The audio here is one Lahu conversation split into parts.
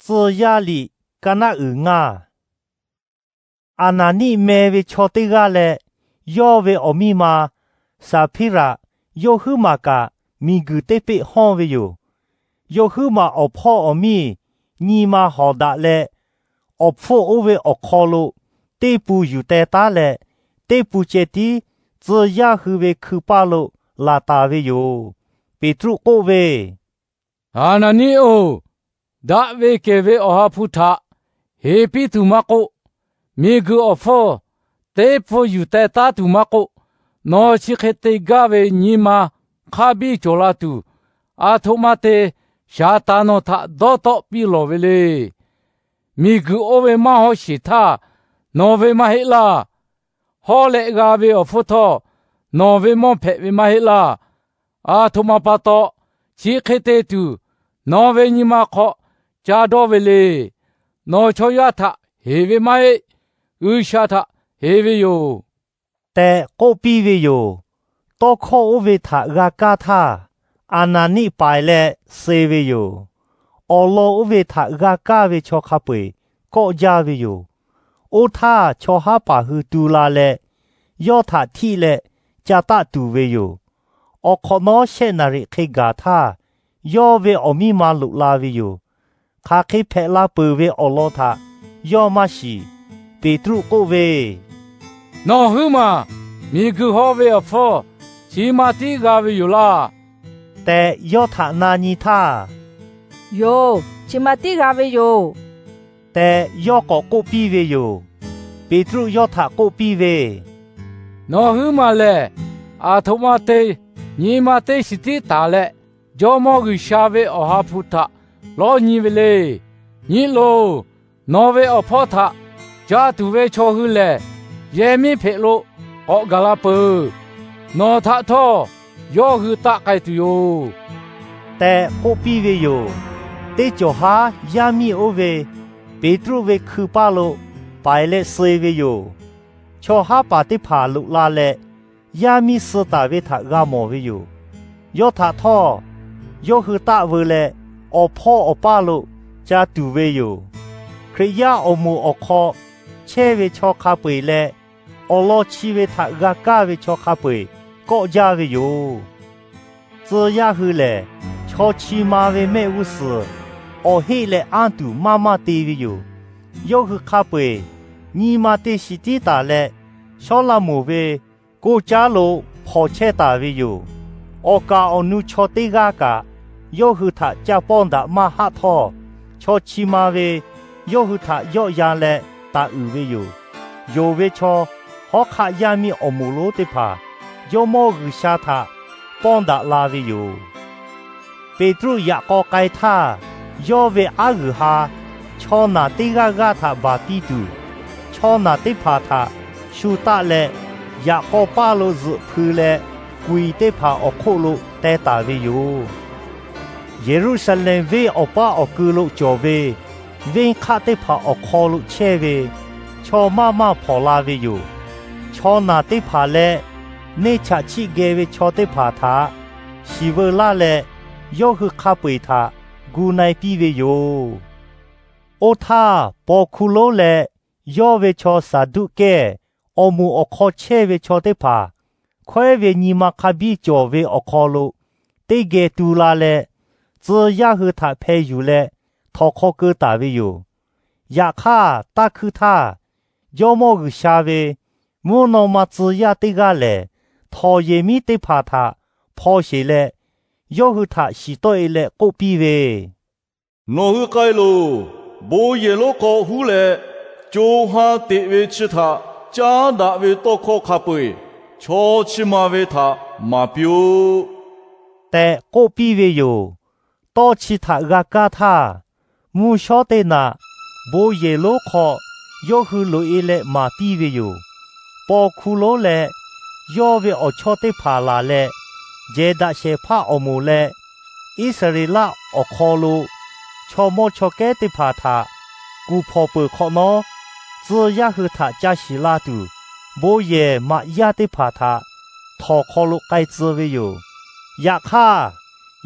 Tcuh yaˇ liꞈ ka naˆ uiˍ ngaˇ. Aˍnaˍniˆ meh ve chaw teˇ g'aˇ leh, yawˇ ve awˬ miˇ ma Saˍhpiˇraꞈ yawˇ huiˉ maˬ kaꞈ miˬguiˬ teˇ peˆ hawˇ ve yoˬ. Yawˇ huiˉ maˬ awˬ hpawˇ awˬ miˇ nyi ma hawˍ daꞈ leh, awˬ hpfuhˇ oˇ ve awˬ hk'aw lo teˇ pun yuˬ teh taˉ leh, teˇ pun ceh tiˉ tcuh yaˇ hui ve hkui paˇ lo laˬ taˍ ve yoˬ. Peˍtruˆ k'oˆ ve, Aˍnaˍniˆ-oˬ, daꞈ ve kehˬ ve Awˬ ha hpu htaꞈ heˍ piˇ tuˬ maˇ k'oˆ, miˬguiˬ awˬ hpfuhˇ teˇ pun yuˬ teh taˉ tuˬ maˇ k'oˆ, nawˬ chi hk'e te gaˇ ve nyi ma hk'a biˇ cawˬ la tuˬ, aˬ htoꞈ ma te Saˍtanˍ nawˬ htaꞈ dawˇ tawˆ piˇ lawˬ ve le. Miˬguiˬ oˇ ve maˇ hawˉ sheˍ htaˇ, nawˬ ve maˇ heˆ laˇ. Hawˉ leh g'a ve awˬ hpfuhˇ htawˇ, nawˬ ve mawˇ hpehꞈ ve maˇ heˆ laˇ. Aˬ htoꞈ ma pa taw, chi hk'e te tuˬ nawˬ ve nyi ma hk'aw ca dawˇ ve le. Nawˬ chaw yaˇ htaꞈ heˍ ve maˇ heˆ. G'uiˬsha htaꞈ heˍ ve yoˬ tehꞈ k'oˆ piˇ ve yoˬ. Tawˇ hkawˇ oˇ ve htaꞈ g'a kaˇ htaˇ, Aˍnaˍniˆ paiˍ leh suh ve yoˬ. Awˬ lawn oˇ ve htaꞈ g'a kaˇ ve chaw hk'a peu-eˬ kawˆ jaˇ ve yoˬ. Oˇ htaˇ, chaw haˉ paˍ hui tu la leh, yawˇ htaꞈ htiˆ leh ca taˆ tuˬ ve yoˬ. Awˬ hk'awꞈ nawˉ shehˆ naˍriˍ hk'e gaˬ htaˇ, yawˇ ve awˬ miˇ ma loꞈ la ve yoˬ. Hk'aˬ hk'e hpehꞈ la peuˬ ve awˬ lawn htaꞈ yawˇ maˇ shiˍ. Peˍtruˆ k'oˆ ve, Nawˬ huiˉ maˬ miˬguiˬ hawˇ ve awˬ hpfuhˇ chi ma tiˉ g'a ve yoˬ laˇ tehꞈ yawˇ htaꞈ na nyi htaˇ, Yoˬ, chi ma tiˉ g'a ve yoˬ tehꞈ yawˇ k'awꞈ k'oˆ piˇ ve yoˬ. Peˍtruˆ yawˇ htaꞈ k'oˆ piˇ ve, Nawˬ huiˉ maˬ lehˬ, aˬ htoꞈ ma te nyi ma teˇ shiˍ tiˉ taˍ leh, Jawˇmawˇ G'uiˬsha ve Awˬ ha hpu htaꞈ lawˇ nyi ve le. Nyi loˬ, nawˬ ve awˬ hpawˇ htaꞈ ca tuˬ ve chaw hui lehˬ, yehˬ miˉ hpeꞈ lo k'awꞈ gaˬ la peuˬ. Nawˬ htaꞈ htawˇ yawˇ hui taˆ k'ai tuˬ yoˬ tehꞈ k'oˆ piˇ ve yoˬ. Teˇ cawˬ haˉ yaˇ miˇ oˇ ve Peˍtruˆ ve hkui paˇ lo paiˍ leh suh ve yoˬ. Chaw haˉ paˍ teˇ hpaˍ loꞈ la leh, yaˇ miˇ suh taˍ ve htaꞈ g'a mawˬ ve yoˬ. Yawˇ htaꞈ htawˇ, yawˇ hui taˆ veu leh, awˬ hpawˇ awˬ paˇ lo ca tuˬ ve yoˬ. Hkriꞈ yaˇ awˬ moˍ awˬ hk'aw chehˇ ve chaw hk'a peu-eˬ leh, awˬ lawn chi ve htaꞈ g'a kaˇ ve chaw hk'a peu-eˬ kawˆ jaˇ ve yoˬ. Tcuh yaˇ hui lehˬ, chaw chi ma ve mehˆ g'uˇ suhˍ awˬ heˆ leh anˇ tuˬ maˇ maˇ te ve yoˬ. Yawˇ hui hk'a peu-eˬ nyi ma teˇ shiˍ tiˉ taˍ leh, Sawˉlaꞈmonˍ ve koˇ caˉ lo hpawnˬ chehˇ taˍ ve yoˬ. Awˬ kaˍ awˬ nu chaw teˇ g'aˇ kaꞈ yawˇ hui htaꞈ ca pawˇ daꞈ maˇ haˆ htawˇ, chaw chi ma ve yawˇ hui htaꞈ yawˆ yan leh taˍ uiˍ ve yoˬ. Yonˍ ve chaw hawˉ hk'aˆ yaˇ miˇ awˬ moˍ lonˉ teˇ hpaˍ Jawˇmawˇ G'uiˬsha htaꞈ pawˇ daꞈ la ve yoˬ. Peˍtruˆ yaꞈ k'aw k'ai htaˇ, yawˇ ve aˉ g'uiˬ ha chaw naˬ teˇ g'aˇ g'aˇ htaꞈ baˬ piˇ tuˬ, chaw naˬ teˇ hpaˍ htaꞈ shu taˆ leh, yaꞈ k'aw paˇ lo zuhꞈ hpui leh, k'uiˬ teˇ hpaˍ awˬ hk'oˆ lo teh taˍ ve yoˬ. Yeˍruˆsaˍlehnˍ venˇ awˬ paˇ awˬ kui lo cawˬ ve venˇ hk'aˆ teˇ hpaˍ awˬ hk'aw lo chehˇ ve chaw maˇ maˇ hpawnˬ la ve yoˬ. Chaw naˬ teˇ hpaˍ leh neˇ chaꞈ chiˆ geh ve chaw teˇ hpaˍ htaꞈ shiˍ veu laˇ leh, yawˇ hui hk'a peu-eˬ htaꞈ gu na-e piˇ ve yoˬ. Oˇ htaˇ, paw hkuˇ lonˉ leh yawˇ ve chaw Saˍduˆkehˇ awˬ moˍ awˬ hk'aw chehˇ ve chaw teˇ hpaˍ, hkawehˉ ve nyi ma hk'a biˇ cawˬ ve awˬ hk'aw lo teˇ geh tu la leh, tcuh yaˇ hui htaꞈ hpeh yuˬ leh htawnˍ hk'aw keu taˍ ve yoˬ. Yaꞈ hk'aˇ, taˇ hkuiˇ htaˇ, Jawˇmawˇ G'uiˬsha ve mvuhˇ naw ma tcuh yaˇ teˇ g'aˇ lehˬ, htawnˍ yehˬ miˉ teˇ hpaˍ htaꞈ hpaw sheˍ leh, yawˇ hui htaꞈ shiˍ tawˆ-e leh k'oˆ piˇ ve, Nawˬ hui k'ai loˬ. Bon yehˬ lonˉ hk'aw huˉ leh, co ha teꞈ ve chi htaꞈ caˉ daꞈ ve tawˇ hkawˇ hk'a peu-eˬ chaw chi ma ve htaꞈ maˍ piˇ-oˆ tehꞈ k'oˆ piˇ ve yoˬ. Tawˇ chi htaꞈ g'a kaˇ htaˇ, mvuhˇ shawˉ teˇ naꞈ bon yehˬ lonˉ hk'aw yawˇ hui loꞈ-e leh maˍ piˇ ve yoˬ. Paw hkuˇ lonˉ leh yawˇ ve awˬ chawˇ teˇ hpaˍ laˬ leh, jehˬ daꞈ shehˍ hpaˇ awˬ moˍ leh Iˉsaˍreˍlaˆ awˬ hk'aw lo chaw mawˇ chaw kehˉ teˇ hpaˍ htaꞈ kuˬ hpawnˬ peuˬ hk'awꞈ nawˉ, tcuh yaˇ hui htaꞈ ca shiˍ la tuˬ, bon yehˬ maꞈ yaˇ teˇ hpaˍ htaꞈ htawnˍ hk'aw lo k'ai tcuh ve yoˬ. Yaꞈ hk'aˇ,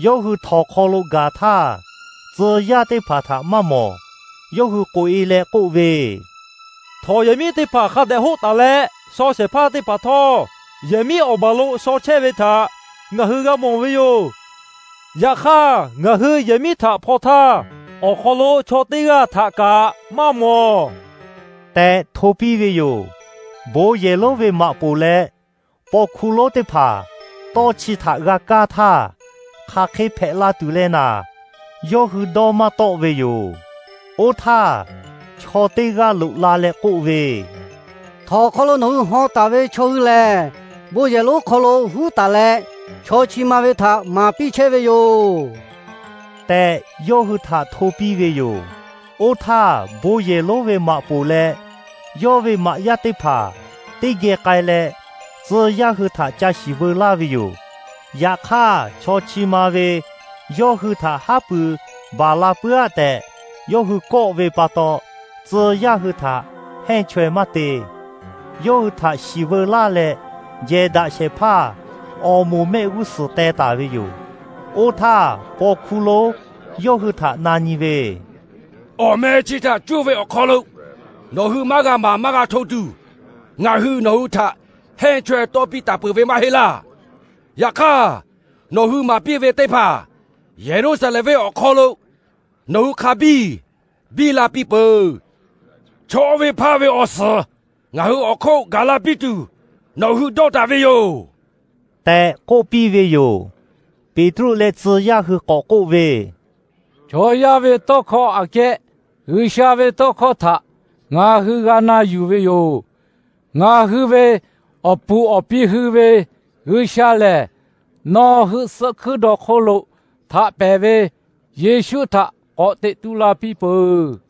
yawˇ hui htawnˍ hk'aw lo gaˬ htaˇ, tcuh yaˇ teˇ hpaˍ htaꞈ maˇ mawˬ. yawˇ hui k'oꞈ-e leh k'oˆ ve, Htawnˍ yehˬ miˉ teˇ hpaˍ hk'a dehꞈ hoˆ taˍ leh, shaw shehˍ hpaˇ teˇ hpaˍ htawˇ yehˬ miˉ awˬ baˬ lo shaw chehˇ ve htaꞈ ngaˬ hui g'a mawˬ ve yoˬ. Yaꞈ hk'aˇ, ngaˬ hui yehˬ miˉ htaꞈ hpaw htaˇ, awˬ hk'aw lo chaw teˇ g'aˇ htaꞈ kaꞈ maˇ mawˬ tehꞈ hto piˇ ve yoˬ. Bon yehˬ lonˉ ve maꞈ poˍ leh paw hkuˇ lonˉ teˇ hpaˍ tawˇ chi htaꞈ g'a kaˇ htaˇ, hk'aˬ hk'e hpehꞈ la tuˬ leh naˍ, yawˇ hui dawˇ maˇ tawˆ ve yoˬ. Oˇ htaˇ, chaw teˇ g'aˇ loꞈ la leh k'oˆ ve, Htawnˍ hk'aw lo nawˬ hui haw taˍ ve chaw hui lehˬ, bon yehˬ lonˉ hk'aw lo huˉ taˍ leh, chaw chi ma ve htaꞈ maˍ piˇ chehˇ ve yoˬ tehꞈ, yawˇ hui htaꞈ hto piˇ ve yoˬ. Oˇ htaˇ, bon yehˬ lonˉ ve maꞈ poˍ leh yawˇ ve maꞈ yaˇ teˇ hpaˍ teˇ geh k'ai leh, tcuh yaˇ hui htaꞈ ca shiˍ veu laˇ ve yoˬ. Yaꞈ hk'aˇ, chaw chi ma ve yawˇ hui htaꞈ haˉ pui baˬ la puiˉ-aˆ tehꞈ yawˇ hui kawˆ ve pa taw, tcuh yaˇ hui htaꞈ hehnˇ chaweh maˇ te. Yawˇ hui htaꞈ shiˍ veu laˇ leh, jehˬ daꞈ shehˍ hpaˇ awˬ moˍ mehˆ g'uˇ suhˍ teh taˍ ve yoˬ. Oˇ htaˇ, paw hkuˇ lonˉ yawˇ hui htaꞈ na nyi ve, Awˬ meh chi htaꞈ cuˇ ve awˬ hk'aw lo nawˬ hui maˇ g'a maˍ maˇ g'a hto tuˬ, ngaˬ hui nawˬ hui htaꞈ hehnˇ chaweh tawˇ piˇ taˍ peuˬ ve maˇ heˆ laˇ. Yaꞈ hk'aˇ, nawˬ hui maˍ piˇ ve teˇ hpaˍ Yeˍruˆsaˍlehnˍ venˇ awˬ hk'aw lo nawˬ hui hk'a biˇ biˇ la piˇ peuˬ. Chaw oˇ ve hpaˇ ve awˬ suhˍ ngaˬ hui awˬ hk'oˆ gaˬ la piˇ tuˬ, nawˬ hui dawˇ taˍ ve yoˬ tehꞈ k'oˆ piˇ ve yoˬ. Peˍtruˆ leh tcuh yaˇ hui k'awꞈ k'oˆ ve, Chaw yaˇ ve tawˇ hkawˇ aꞈ kehˉ G'uiˬsha ve tawˇ hkawˇ htaꞈ ngaˬ hui g'a na yuˬ ve yoˬ. Ngaˬ hui ve awˬ puˍ awˬ pi hui ve G'uiˬsha lehˬ, nawˬ hui suh hkuiˇ dawˬ hk'oˆ lo htaꞈ pehˍ ve Yeˍsuˆ htaꞈ k'awꞈ teꞈ tu la piˇ peuˬ.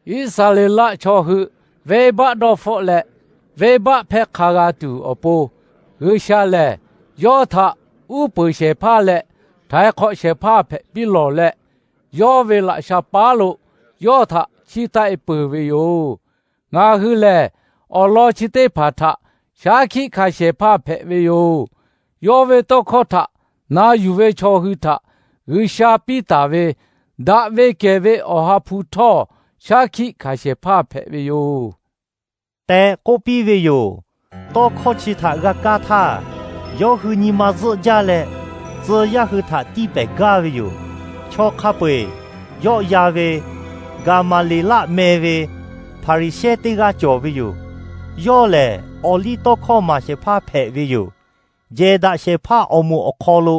Iˉsaˍreˍlaˆ chaw hui venˇbaˆ dawˇ hpfuhˆ leh venˇbaˆ hpehˇ hk'a g'a tuˬ awˬ pon, G'uiˬsha lehˬ yawˇ htaꞈ uˉ peunˍ shehˍ hpaˇ leh htaiˍ hk'awꞈ shehˍ hpaˇ hpehꞈ piˇ lawˬ leh, yawˇ ve laꞈ sha paˉ lo yawˇ htaꞈ chiˇ taˆ-e peuˬ ve yoˬ. Ngaˬ hui lehˬ, awˬ lawn chi teˇ hpaˍ htaꞈ shaˉ hkiˆ hkanˍ shehˍ hpaˇ hpehꞈ ve yoˬ. Yawˇ ve tawˇ hkawˇ htaꞈ na yuˬ ve chaw hui htaꞈ G'uiˬsha piˇ taˍ ve daꞈ ve kehˬ ve Awˬ ha hpu htawˇ shaˉ hkiˆ hkanˍ shehˍ hpaˇ hpehꞈ ve yoˬ tehꞈ k'oˆ piˇ ve yoˬ. Tawˇ hkawˇ chi htaꞈ g'a kaˇ htaˇ, yawˇ hui nyi ma zuhˆ jaˇ leh, tcuh yaˇ hui htaꞈ tiˇ pehˍ gaˇ ve yoˬ. Chaw hk'a peu-eˬ yawˆ yan ve Gaˍmaˍleˍlaˆ meh ve Hpaˍriˍsehˇ teˇ g'aˇ cawˬ ve yoˬ. Yawˇ lehˬ, awˬliˇtawˇhkawˇ maˍ shehˍ hpaˇ hpehꞈ ve yoˬ. Jehˬ daꞈ shehˍ hpaˇ awˬ moˍ awˬ hk'aw lo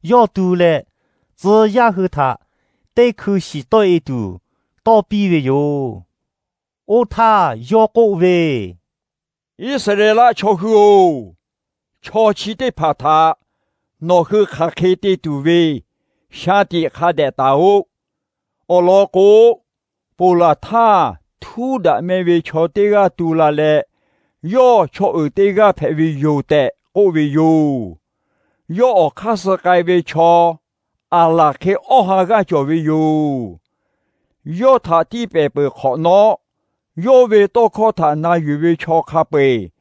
yawˇ tu leh, tcuh yaˇ hui htaꞈ teˇ hkui shiˍ tawˆ-e tuˬ tawˇ piˇ ve yoˬ. Oˇ htaˇ yawˇ k'oˆ ve, Iˉsaˍreˍlaˆ chaw hui-oˬ, chaw chi teˇ hpaˍ htaꞈ nawˬ hui hk'aˬ hk'e te tuˬ ve shaˍ tiꞈ hk'a dehꞈ taˍ-oꞈ. Awˬ lawn k'o, ponˬ laˬ htaˇ Htuˉ daꞈ meh ve chaw teˇ g'aˇ tu la leh, yawˇ chaw uiˍ teˇ g'aˇ hpehꞈ ve yoˬ tehꞈ k'oˆ ve yoˬ. Yawˇ awˬ hk'aˇ suh k'ai ve chaw aˬ laˬ hk'e awˇ ha g'aˇ cawˬ ve yoˬ. Yawˇ htaꞈ tiˇ pehˍ peuˬ hk'awꞈ nawˉ, yawˇ ve tawˇ hkawˇ htaꞈ na yuˬ ve chaw hk'a peu-eˬ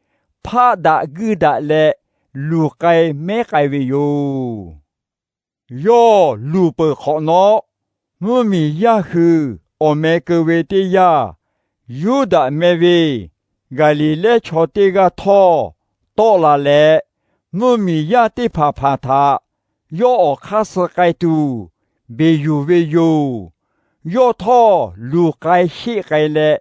hpaˆ daꞈ guiˇ daꞈ leh luˬ k'ai mehˉ k'ai ve yoˬ. Yawˇ luˬ peuˬ hk'awꞈ nawˉ, mvuhˇmiˬ yaˇ hui awˬ meh keu ve teˇ yanˇ, Yuˇdaꞈ meh ve Gaˍliˍlehˇ chaw teˇ g'aˇ htawˇ tawˆ la leh, mvuhˇmiˬ yaˇ teˇ hpaˍ hpaˍ htaꞈ yawˇ awˬ hk'aˇ suh k'ai tuˬ beˬ yuˬ ve yoˬ. Yawˇ htawˇ luˬ k'ai sheˆ k'ai leh,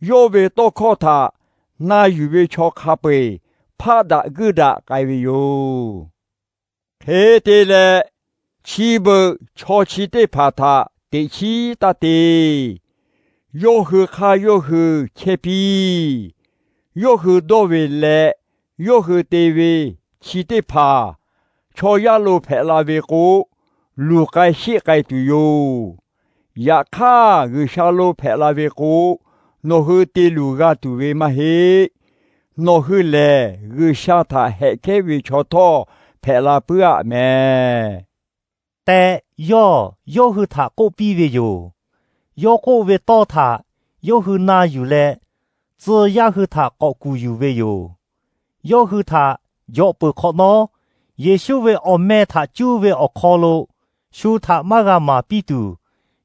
yawˇ ve tawˇ hkawˇ htaꞈ na yuˬ ve chaw hk'a peu-eˬ hpaˆ daꞈ guiˇ daꞈ k'ai ve yoˬ. Hk'e te leh, chi beuꞈ chaw chi teˇ hpaˍ htaꞈ teꞈ chiˉ taˇ te. Yawˇ hui hk'aˇ yawˇ hui chehˇ piˇ. Yawˇ hui dawˇ ve leh yawˇ hui te ve chi teˇ hpaˍ chaw yaˇ lo hpehꞈ la ve k'o, luˬ k'ai sheˆ k'ai tuˬ yoˬ. Yaꞈ hk'aˇ, G'uiˬsha lo hpehꞈ la ve k'o, nawˬ hui te luˬ g'a tuˬ ve maˇ heˆ. Nawˬ hui lehˬ, G'uiˬsha htaꞈ hehꞈ kehˉ ve chaw htawˇ hpehꞈ la puiˉ-aˆ mehˍ tehꞈ, yawˇ yawˇ hui htaꞈ k'oˆ piˇ ve yoˬ. Yawˇ k'oˆ ve tawˇ htaꞈ yawˇ hui na yuˬ leh, tcuh yaˇ hui htaꞈ k'awꞈ kuˬ yuˬ ve yoˬ. Yawˇ hui htaꞈ jawꞈ peuˬ hk'awꞈ nawˉ, Yeˍsuˆ ve awˬ meh htaꞈ cuˇ ve awˬ hk'aw lo shu htaꞈ maˇ g'a maˍ piˇ tuˬ,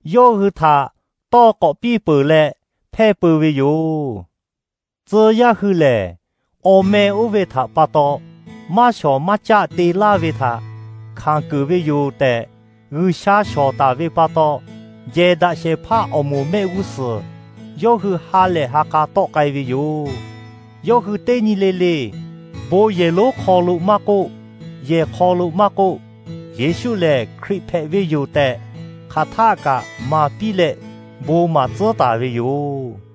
yawˇ hui htaꞈ tawˇ k'awꞈ piˇ peuˬ leh hpehˇ peu ve yoˬ. Tcuh yaˇ hui lehˬ, awˬ meh oˇ ve htaꞈ pa taw maˇ shawˍ maˇ caˆ te laˇ ve htaꞈ hkanˍ keunˍ ve yoˬ tehꞈ, G'uiˬsha shawˍ taˍ ve pa taw, jehˬ daꞈ shehˍ hpaˇ awˬ moˍ mehˆ g'uˇ suhˍ yawˇ hui ha lehˬ ha k'a tawˆ k'ai ve yoˬ. Yawˇ hui teˇ nyi le le, bon yehˬ lonˉ hk'aw lo maˇ k'oˆ, yehˬ hk'aw lo maˇ k'oˆ, Yeˍsuˆ lehˬ Hkriꞈ hpehꞈ ve yoˬ tehꞈ, hk'aˬ htaˆ kaꞈ maˍ piˇ leh bon maˍ tcuhˉ taˍ ve yoˬ.